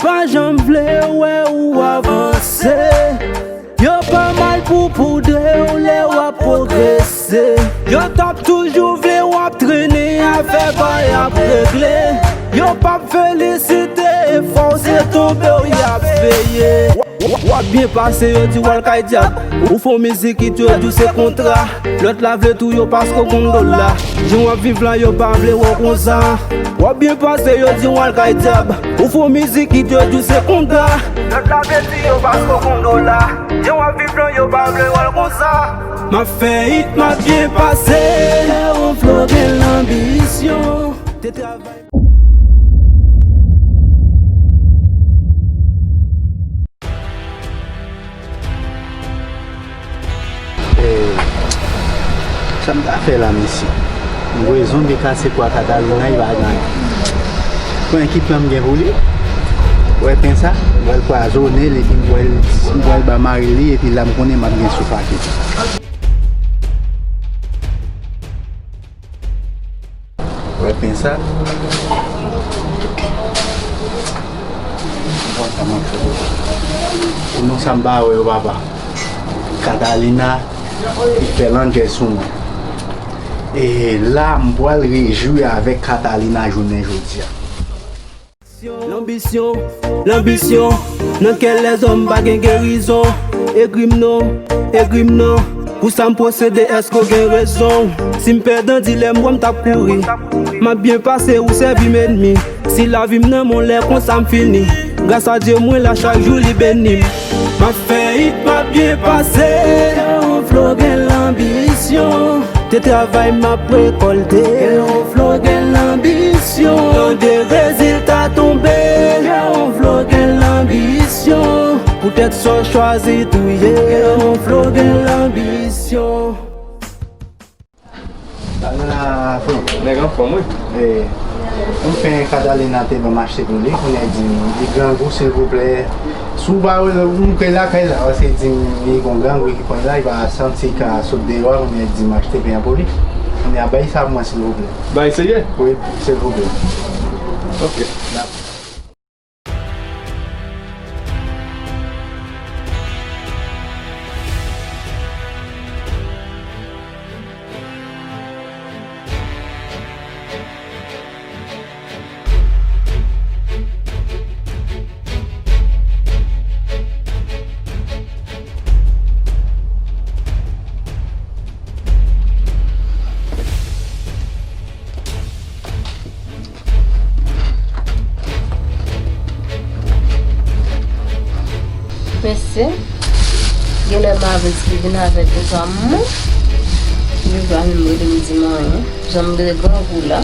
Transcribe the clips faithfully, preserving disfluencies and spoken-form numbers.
Pa janm vle wè ou avanse. Yo pa mal pou poudre w lè w ap pwogrese. Yo t ap toujou vle w ap trennen afè pa y ap regle. Yo p ap felisite efò w, se tonbe w y ap veye. W ap byen pase, yo di w al kay dyab. Ou fè w mizik, kit yo di w se kontra. Lòt la vle touye w paske w konn dola. Jan w ap viv la, yo pa vle wè w konsa. W ap byen pase, yo di w al kay dyab. Ou fè w mizik, kit yo di w se kontra. Lòt la vle di yo paske w konn dola. Jan w ap viv la, yo pa vle wè w konsa. M ap fè hit, m ap byen pase. Leon Flo gen lanbisyon. Te travay. Eh, sa m ta fè la, mesye? M voye zonbi kase kwa Catalina, li pa ganyen. Pran ki plan m gen pou li? Wè pen sa, m pral pwazonnen l, epi m pral, m pral ba mari li, epi la m konnen m ap gen sou pake. Wè pen sa. Pou nou sa m pa wè yo, papa. Catalina, li fè landjè sou mwen. E la, m pral rejwi avèk Catalina jounen jodi a. Lanbisyon, lanbisyon, nan kè lèzòm pa gen gerizon. Egri m non, egri m non, pou sa m posede, èske w gen rezon? Si m pèdan dilèm, bò m t ap kouri. M ap byen pase, ou sèvi m ènmi. Si lavi m nan men w, lè konsa m fini. Gras a Dye, mwen la chak jou, li beni m. M ap fè hit, m ap byen pase. Leon Flo gen lanbisyon. Te travay, m ap rekòlte. Leon Flo gen lanbisyon. Tande rezilta tonbe. Leon Flo gen lanbisyon. Poutèt sa w chwazi touye. Leon Flo gen lanbisyon. Ala, Flo. Nèg anfòm, wi. Eh, yon pen Catalina te ban m achte pou li, kounye a li di m, li grangou, silvouplè. Si w pa wè l, ou montre l lakay la, paske li di m li gon grangou ki pran l la, li pa santi l ka sot deyò a, kounye a li di m achte pen an pou li. Kounye a bay sa pou mwen, silvouplè. Bay serye? Wi, silvouplè. Ok. Dakò. Mesye, genlè m avèk li vin avèk yon zam mwen. Li pa menm rele m di m anyen. Jan m rele grangou la.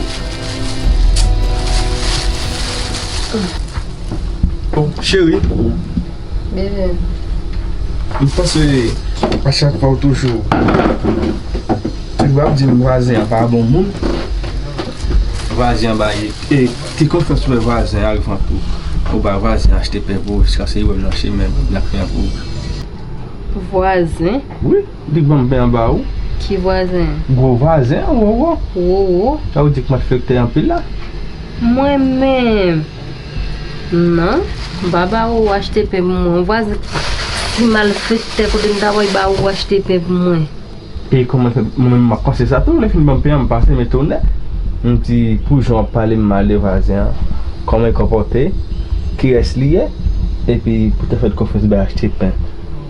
Oh, cheri. Bebe. M panse a chak fwa w toujou, toujou ap di m vwazen an pa bon moun. Vwazen an bay, e, ki konfyans ou fè vwazen an avan tou? Ou bay vwazen an achte pen pou ou, jiskaske li wè m nan chimen, l ap pen an pou ou. Vwazen? Wi, li ban m pen an ba ou. Ki vwazen? Gwo vwazen an, Wowo. Wowo? Sa ou di k malfektè anpil la? Mwen menm? Non, m pa ba ou achte pen pou mwen. Vwazen, ti malfektè, kote m ta pral ba ou achte pen pou mwen? E kòman fè mwen menm m ap panse sa tou, lè fini ban m pen an, m pase, men tonè. M di, pou jan w ap pale m mal de vwazen an, kòman l konpòte, kiyès li ye, epi pou te fè l konfyans bay achte pen.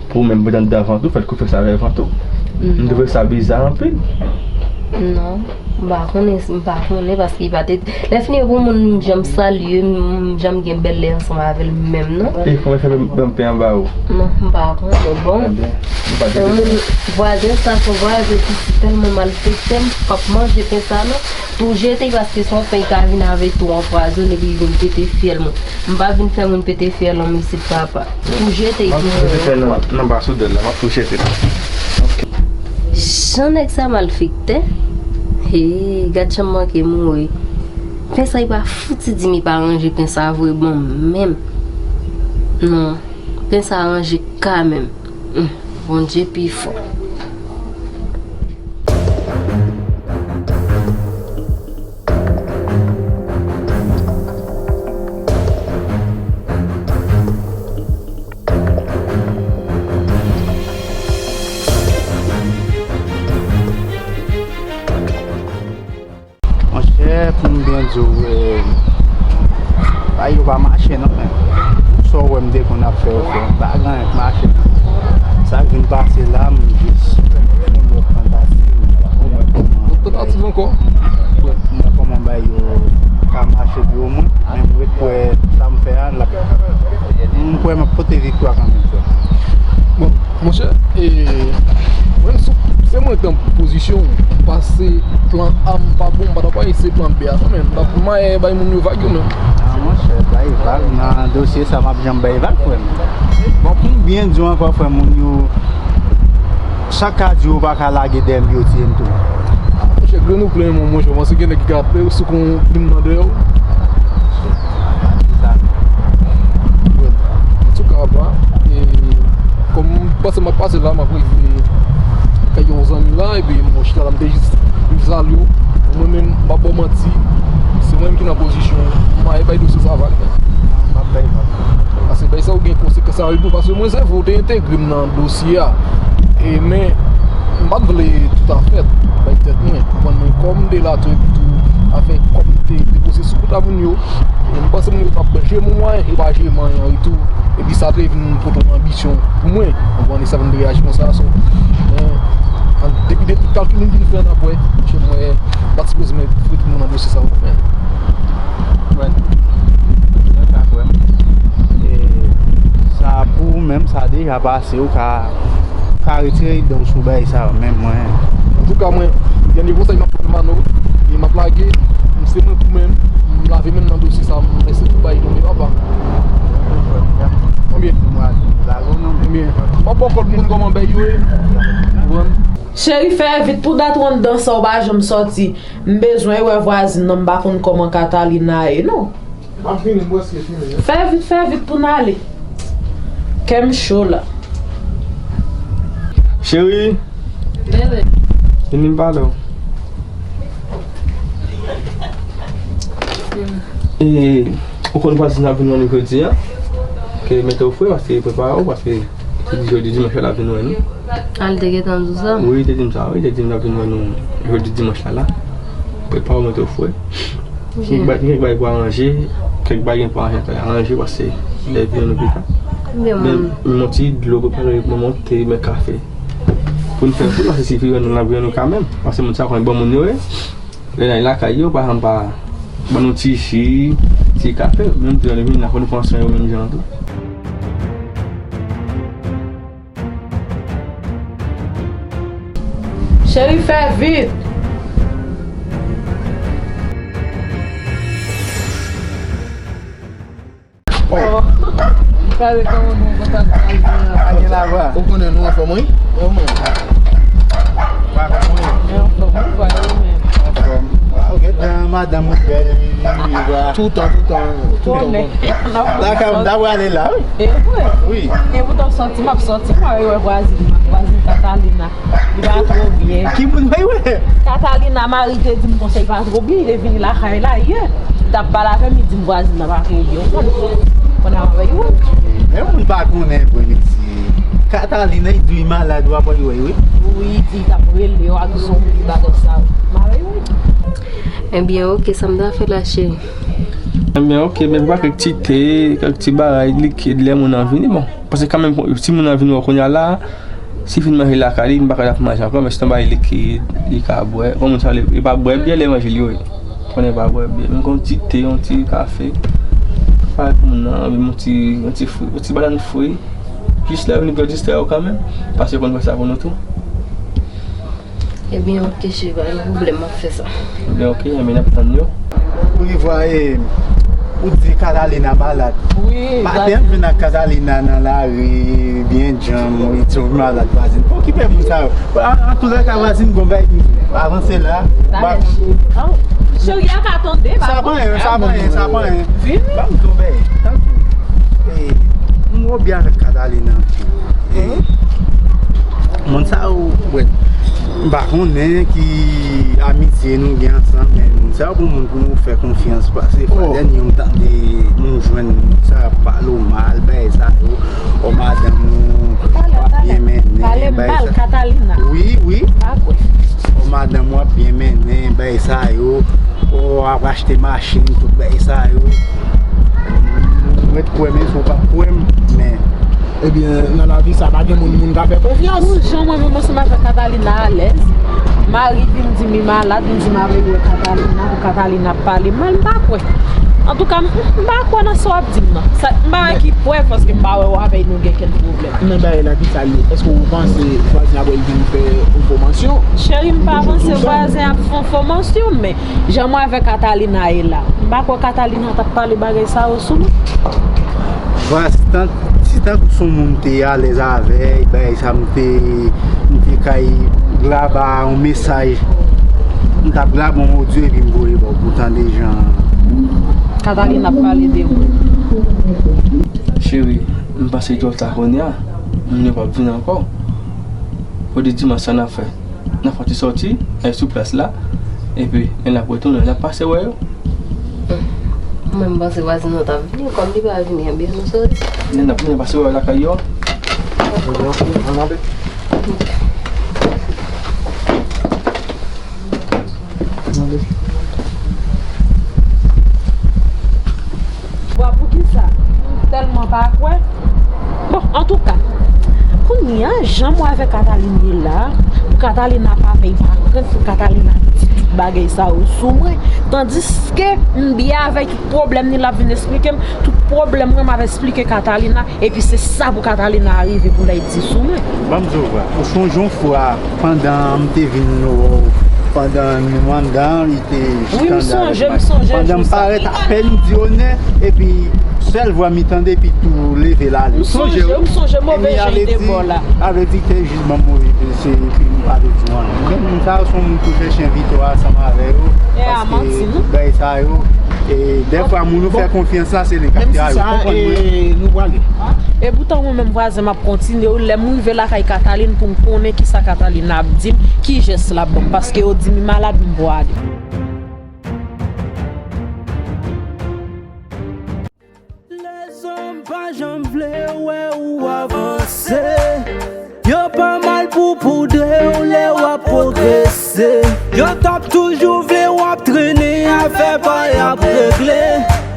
Pou ou menm, pou w t anndan vant ou, fè l konfyans avè vant ou. M twouve sa biza anpil. Non, m pa konnen, m pa konnen, paske li pa te, lè fini pou moun m janm salye, m janm gen bèl lè ansanm avè l menm, non. E kòman fè ban m pen an ba ou? Non, m pa konnen, bon. Ebyen, m pa te... Yon moun, vwazen sa, se yon vwazen ki tèlman malfektè, m p ap manje pen sa, non. Tou jete, paske se yon pen ki ka vin avèk tou anpwazonnen, epi li vin pete fyèl mwen. M pa vin fè moun pete fyèl non, mesye papa. Tou jete pou mwen. M ap tou jete pen nan, nan ba soudèl la, m ap tou jete l. Jan nèg sa malfektè. Hey, gad jan m manke mouri. Pen sa, li pa fouti di m li pa ranje pen sa vre ban m menm. Non, pen sa ranje kanmenm. Hum, Bondye pi fò. Eh, pou m byen di w, eh, bagay yo pa mache non, men. Sa w wè m te konn ap fè yo fè, m pa gen anyen k mache. Sa k vin pase la, m jis yon lòt tantativ, m wè kòman. Lòt tantativ ankò? M wè kòman bagay yo ka mache pou yo, mwen, men m ret kwè sa m fè a, l ap, m kwè m ap pote viktwa kanmenm, frè. Bon, monchè, e, mwen, sou, se mwen k nan pozisyon w, m pase plan A m pa bon, m pa t ap eseye plan B a non, men m t ap maye bay moun yo vag yo menm. Ah, monchè, bay vag nan dosye sa, m ap janm bay vag, frè m. Bon, pou m byen di w ankò, frè m, moun yo, sa k ka di yo pa ka lage dèyè m pou yo tiye m tou. Ah, monchè, grenn ou plen, mon, monchè, w panse gen nèg ki ka ap sou kon plim nan dèyè w? Antouka, pa, e, kòm m panse m ap pase la, m ap rive kay yon zanmi la, epi mwen chita la, m te jis vin salye w. Mwen menm, m pa ba w manti, se mwen menm ki nan pozisyon, m maye bay dosye sa vag. M ap bay vag. Paske bay sa ou gen konsekans avè l tou, paske mwen se vre ou te entegre m nan dosye a. E men, m pa t vle tout afèt bay tèt mwen, konprann mwen, kòm m te la tou, epi tou, afè kòb te depoze sou kont a moun yo, e m panse moun yo t ap jwe m yon mwayen, yo pa jwe m anyen an retou. Epi sa te vin pote yon anbisyon pou mwen. Ou konprann, e sa vin reyaji konsa. So, men, an, depi, depi kalkil m vin fè an apre, monchè, mwen pa t sipoze mete tout moun nan dosye sa yo, men. Wè. Mwen pa kwè. E sa pou ou menm, sa deja pase, ou ka, ka retire idan w sou bagay sa yo, men mwen. Antouka, mwen, dènye konsèy m ap Mano, e m ap lage, m se mwen pou mwen, m lave men m nan dosye sa, m lese tout bagay tonbe, papa. Ebyen, ebyen, m ap pran kòd moun kòman bèy yo ye. Ou konprann? Cheri, fè vit pou dat ou anndan sa ou pa janm sòti. M bezwen wè vwazin nan, m pa konn kòman Catalina ye, non. M ap vini, m prèske fini, wi. Fè vit, fè vit pou n ale. Kè m cho la. Cheri. Bebe. Vini m pale w. E, ou konn vwazin ap vin wè nou jodi a? Ke mete w fre, paske prepare w, paske se jodi dimanch la l ap vin wè nou. A, li te gentan di w sa? Wi, li te di m sa, wi, li te di m l ap vin wè nou jodi dimanch la, la. Prepare w, mete w fre. Gen kèk bagay pou aranje, kèk bagay gen pou aranje, aranje, paske lè vini nou pita. Men, men yon ti dlo, prepare, men yon te, men kafe. Pou n fè pou, paske si vini nou, n ap vini nou kanmenm. Paske moun sa konn bon moun yo ye. Lè n al lakay yo, pa janm pa ban nou ti ji, ti kafe, menm tou lè nou vini la, fò nou pran swen yo menm jan an tou. Cheri, fè vit! Gade kòman nou kontan. Pa gen lava. Ou konnen nou anfòm, wi? Yo, mwen. Ou anfòm, wi, pa yo menm. Anfòm. Waw, gen tan madanm ou bèl, wi, wi, wi. Toutan, toutan, toutan. Lakay m ta prale la, wi. E vre? Wi. E poutan sòti, m ap sòti, m al wè vwazin, vwazin Catalina. Li pa twò byen. Ki moun mwen wè? Catalina, mari te di m konsa, li pa twò byen, li te vini lakay la yè. Li t ap pale avè m, li di m vwazin nan pa twò byen, ou konn. Konn avè yo. Men moun pa konnen vre, mesye. Catalina, li di w li malad, w ap wè, wi. Wi, li di l t ap rele yo ak zonbi, bagay sa yo. Mari, wi. Ebyen, oke, sa m ta fè la, cheri? Ebyen, oke, men pa kèk ti te, kèk ti bagay likid, lè moun nan vini, bon. Paske kanmenm, si moun nan vin wè w kounye a la, si fin manje lakay li, li pa ka ap manje ankò, men se yon bagay likid, li ka bwè. Bon, moun sa, li, li pa bwè byè lè manje li, wi. Konnen pa bwè byè. Men yon ti te, yon ti kafe. Parèt moun nan, yon ti, yon ti fri, yon ti banann fri. Jis lè vini pou yo distrè yo kanmenm. Paske yo konn fè sa pou nou tou. Ebyen, oke, cheri, pa gen pwoblèm, m ap fè sa. Ebyen, oke, ebyen, n ap tann yo. Ou vwa, e, ou di Catalina malad. Wi, maten, m vin ak Catalina nan lari, byen djanm, li di w malad, vwazin. Pa okipe moun sa yo. An, antoulèka, vwazin, gon bagay ki avanse la. Cheri a ka tande, sa pa anyen, sa pa anyen, sa pa anyen. Vini. Ban m gon bagay, tanpri. E, m wè w byen avèk Catalina anpil. E, moun sa yo, wè. M pa konnen ki amitye nou gen ansanm, men m se pa bon moun pou nou fè konfyans, paske fwa dènye m tande moun jwenn sa ap pale w mal, bagay sa yo, o madanm ou w ap byen mennen, bagay sa. Wi, wi. O madanm ou w ap byen mennen, bagay sa yo, o w ap achte machin, tout bagay sa yo. M ret kwè, men si w pa kwè m, men Ebyen, nan lavi sa, pa gen moun moun ka fè konfyans. Pou jan mwen menm ansanm avèk Catalina alèz, mari vin di m li malad, vin di m al wè Catalina, pou Catalina ap pale mal, m pa kwè. Antouka, m, m pa kwè nan sa w ap di m nan. Sa, m pa wè ki prèv, paske m pa wè w avè l nou gen kenn pwoblèm. Men bagay la ki sa l ye? Èske w panse vwazen ap vin fè yon fòmasyon? Cheri, m pa panse vwazen ap fè yon fòmasyon, men jan mwen avèk Catalina ye la, m pa kwè Catalina t ap pale bagay sa yo sou mwen. Vwa, si tan, si tankou se yon moun m te alèz avè l, bagay sa m te, m te kay glaba yon mesaj, m t ap glaba yon odyo epi m voye ba w pou w tande jan Catalina ap pale de ou. Cheri, m panse twò ta kounye a, moun yo p ap vin ankò. Jodi dimanch sa n ap fè? N ap fè ti sòti, al sou plas la, epi lè n ap retounen, n ap pase wè yo. Mwen, m panse vwazen nou t ap vini, kòm li pa vini, ebyen, nou sòti. Lè n ap vini, n ap pase wè yo lakay yo. Bon, poukisa? M tèlman pa kwè. Bon, antouka, kounye a, jan mwen avèk Catalina ye la, pou Catalina pa fè, pa krent pou Catalina di tout bagay sa yo sou mwen, tandiske m byen avè l, tout pwoblèm li l ap vin esplike m, tout pwoblèm mwen m ap esplike Catalina, epi se sa pou Catalina rive pou l al di sou mwen. Ban m di w vre, ou sonje yon fwa, pandan m te vin wè w, pandan nou anndan, li te jis anndan avèk m. Wi, m sonje, m sonje jou sa. Pandan m parèt apèn di onè, epi sèl vwa m tande, epi tou leve l ale. M sonje, m sonje move jan l te ba w la. Avèk di te jis ban m move, se, epi m pa te di w anyen. Men moun sa yo se yon moun tou chèche envite w ansanm avè yo, paske tout bagay sa yo, e, dèfwa moun ou fè konfyans la, se li k ap trayi w. Konprann mwen? Menm si sa, e, nou prale. Epoutan mwen menm vwazen m ap kontinye wi, lè m rive lakay Catalina pou m konnen kisa Catalina ap di m, ki jès l ap ban m, paske yo di m li malad, m prale. Lèzòm pa janm vle wè ou avanse. Yo pa mal pou poudre w lè w ap pwogrese. Yo t ap toujou vle w ap trennen, afè pa y ap regle.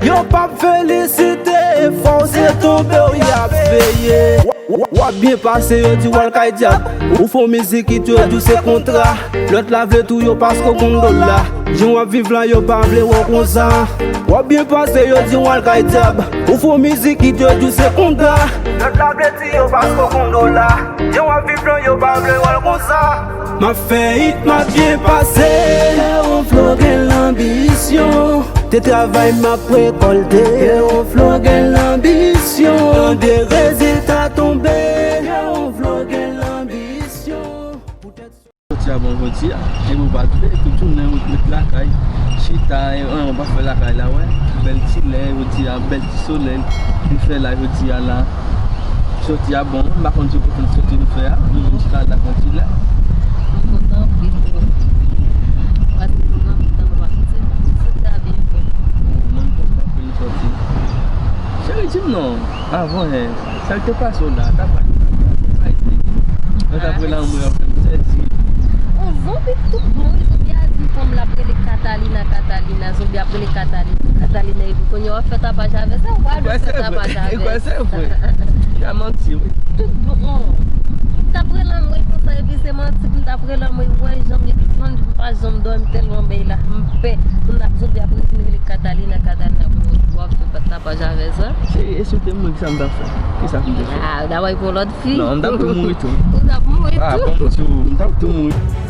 Yo p ap felisite efò w, se tonbe w y ap veye. W, w, w ap byen pase, yo di w al kay dyab. Ou fè yon mizik, yo di w se kontra. Lòt la vle touye w paske w konn dola. Jan w ap viv la, yo pa vle wè w konsa. W ap byen pase, yo di w al kay dyab. Ou fè yon mizik, yo di w se kontra. Lòt la vle tiye w paske w konn dola. Jan w ap viv la, yo pa vle wè w konsa. M ap fè hit, m ap byen pase. Leon Flo gen lanbisyon. Te travay, m ap rekòlte. Leon Flo gen lanbisyon. Tande rezilta tonbe. Leon Flo gen lanbisyon. Poutèt sòti a bon jodi a, epi w pa dwe tout jounen ou ret lakay, chita, e, anyen w pa fè lakay la, wè. Bèl ti lè jodi a, bèl ti solèy. Nou fè la jodi a la. Sòti a bon, m pa konn se kote n sòti nou fè a, nou vin chita la fè yon ti lè. M kontan anpil, bro. Paske nou nan mitan nou pa sòti, sòti a byen fè. Mwen, m kontan anpil nou sòti. Cheri, di m non, avan yè, sa k te pase w la, ta pa, ta pa, ta pa ete. Lè w t ap rele anmwe, w ap fè m sezi. On zonbi tout bon, wi, zonbi a di m fanm l ap rele Catalina, Catalina, zonbi ap rele Catalina, Catalina, epi kounye a w ap fè tapaj avè sa, ou pa dwe fè tapaj avè sa. E kwè se vre. Y a manti, wi. Tout bon, oh. M t ap rele anmwe konsa, epi se manti pou m t ap rele anmwe, wè, janm, epi sonn, m pa janm dòmi tèlman bèy la, m pè. Pou n ap zonbi ap vin rele Catalina, Catalina, pou w ap fè tapaj avè sa. Se ensilte m, mwen, kisa m t ap fè? Kisa pou m te fè? Ah, w t ap al pou lòt fi? Non, m t ap tou mouri tou. Ou t ap mouri tou? Ah, bon, si w, m t ap tou mouri.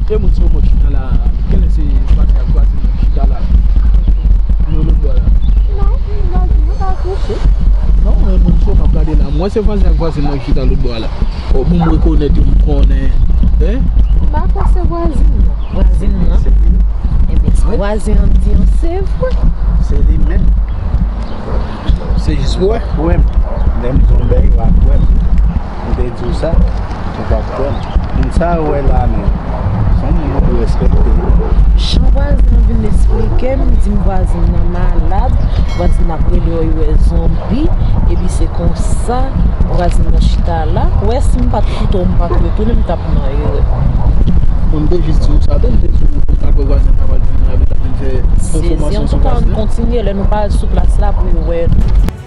E moun se yo mwen chita la, genlè se vwazen ak vwazin mwen chita la. Yo lòt bò la. Non, vwazen yo pa kouche. Non, e moun se yo m ap gade la. Mwen se vwazen ak vwazin mwen chita lòt bò la. O, bon, m rekonèt yo, m konnen. Hein? M pa kwè se vwazin nan. Vwazin nan? Se li. Ebyen, sa vwazen an di an, se vre. Se li menm. Se jis pou wè. Pou wè m. Lè m di yon bèy, w ap wè m. M te di w sa, ou pa t kwè m. Moun sa yo wè la menm, se yon moun ou dwe respekte. Jan vwazen an vin esplike m, di m vwazen nan malad, vwazen ap rele yo, yo wè zonbi, epi se konsa vwazen nan chita la. Ou wè, si m pa t koute w, m pa t retounen, m t ap nan erè. Bon, m te jis di w sa tou, m te di w, apre vwazen an ta pral vin la, li ta vin fè yon fòmasyon sou plas la. Kontinye, lè nou pa al sou plas la pou yo wè nou.